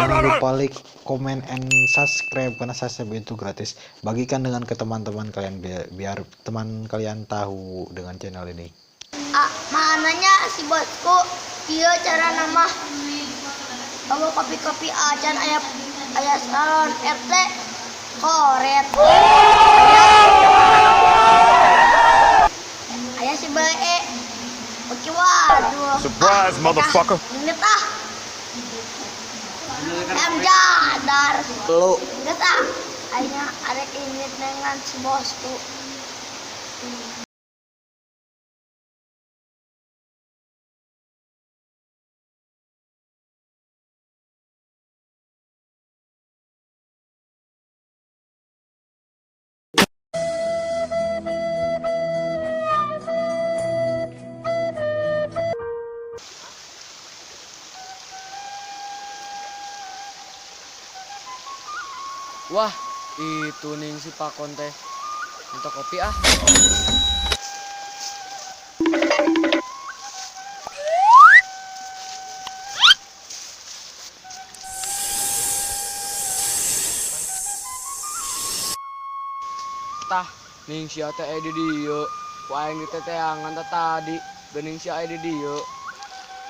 Jangan lupa like, comment, and subscribe karena subscribe itu gratis. Bagikan dengan ke teman-teman kalian biar teman kalian tahu dengan channel ini. Ah, maknanya si bosku kieu cara nama bawa kopi-kopi acan aya aya salon RT koret. Aya si bae. Oke, waduh. Surprise, motherfucker. Inget ah. Em jadar. Lu Inget ah. Akhirnya ada inget dengan si bosku. Wah, itu ning si Pakon teh. Minta kopi ah. Tah, ning sia teh aya di dieu. Ku aing diteteangan teh tadi, geuning sia aya di dieu.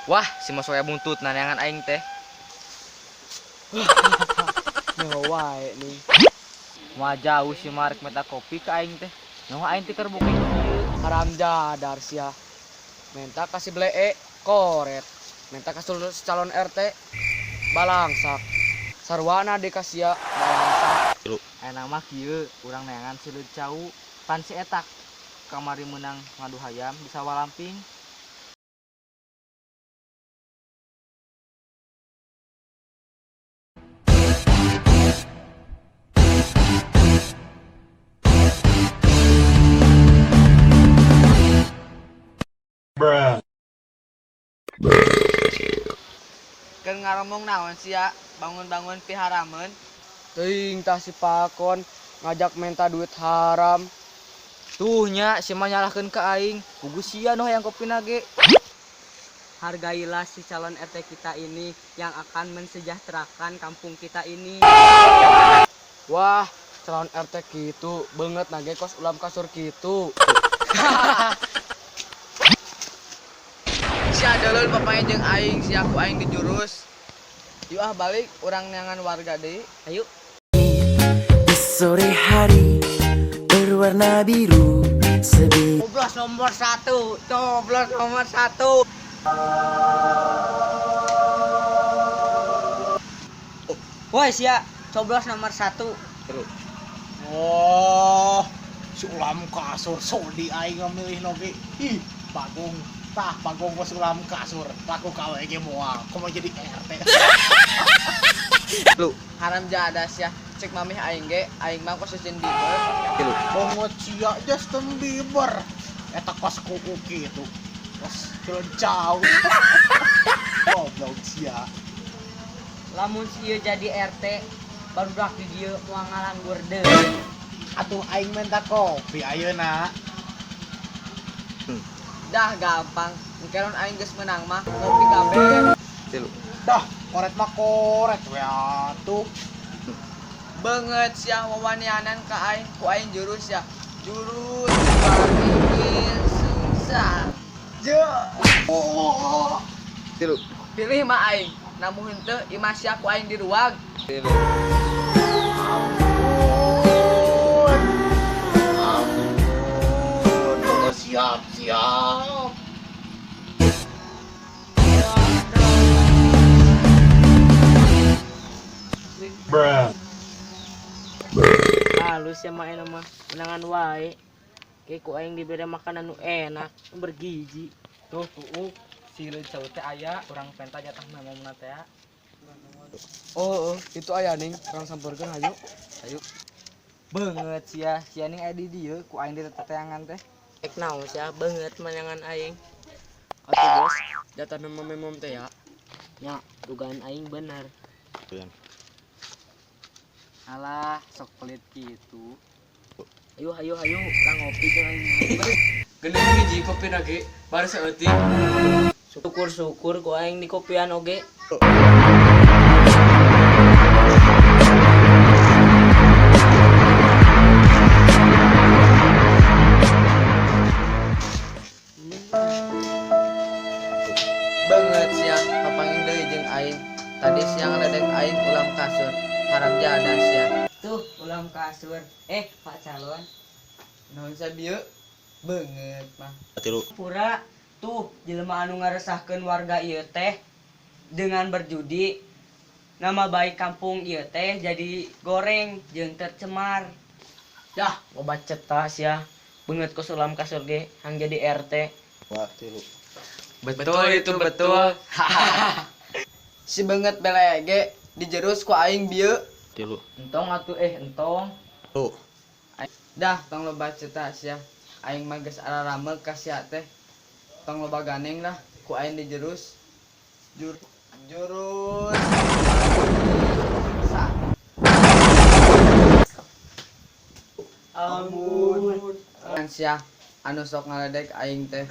Wah, si mos wae buntut naneangan aing teh. Nyaho wae ning. Moal jauh si Marek minta kopi ke aing teh. Nyaho aing teh keur booking ieu. Haram jadar sia. Minta kasih blee koret. Minta kasih calon RT balangsak. Sarwana dikasih balangsak. Ayeuna mah kieu urang neangan si Leud Cau. Pan si etak kamari meunang ngadu hayam di sawah lamping. Keur ngaromong naon sia, bangun-bangun piharameun. Teuing tah si Pakon ngajak minta duit haram. Tuh nya si mah nyalahkeun ka aing. Pugu sia nu hayang kopina ge. Hargailah si calon RT kita ini yang akan mensejahterakan kampung kita ini. Wah, calon RT kitu beungeut na ge kos ulam kasur kitu. Sia deuleun papanya jeung aing, sia ku aing dijurus. Yuk ah balik urang neangan warga deui. Ayo. Di sore hari berwarna biru sebi Coblos nomor 1, coblos nomor 1. Woi sia, coblos nomor 1. Oh, si ulam kasur sodi aing ngamilih noge. Ih, bagong. Tah, bagong kos ulam kasur. Laku kawe ge moal. Komo jadi RT. Lu haram jadah sia. Cek mamih aing ge, aing mah kos Justin Bieber. Bongot sia Justin Bieber. Eta kos kuku kitu. Kos jauh. Goblok sia. Lamun sia jadi RT, barudak di dieu moal ngalanggur deui. Atuh aing minta kopi ayeuna. Dah gampang, engke lamun aing geus menang mah ngopi kabeh. Dah, koret mah koret we atuh. Beungeut sia wawanianan ka aing, ku aing jurus sia. Jurus waringin sungsang. Je. Oh. Pilih mah aing, namun henteu imah sia ku aing diruag. Ampun. Ampun. Oh, siap, siap. Halus ya mah enak mah menangan wae. Kayak ku aing dibere makanan nu enak, nu bergizi. Tuh tuuk si Leud Cau teh aya urang penta jatah memomna teh. Oh, oh, itu aya ning, urang sampeurkeun hayu. Ayo. Beungeut sia, sia ning aya di dieu ku aing diteteangan teh. Ek naon sia beungeut menangan aing. Atuh bos, jatah memom-memom teh ya. Nya, dugaan aing bener. Alah, sok pelit kitu. Ayo ayo ayo, lah ngopi jeung aing. Geuning hiji kopi na ge, bari saeutik. Syukur-syukur ku aing di kopian oge. Tadi sia ngaledek aing ulam kasur. Haram jadah sia. Tuh, ulam kasur. Eh, Pak calon. Naon sia bieu? Beungeut mah. 3. Pura tuh jelema anu ngaresahkeun warga ieu teh dengan berjudi, nama baik kampung ieu teh jadi goreng jeung tercemar. Dah, loba cetas ya. Beungeut kos ulam kasur ge hang jadi RT. 2 3. Betul itu betul. Si beungeut belege dijerus ku aing bieu. 3. Entong atuh eh entong. 2. Dah tong loba cetas sia. Aing mah geus ararameg ka sia teh. Tong loba ganeng lah ku aing dijerus. Jurus. Sa. Ampun. Sia anu sok ngaledek aing teh.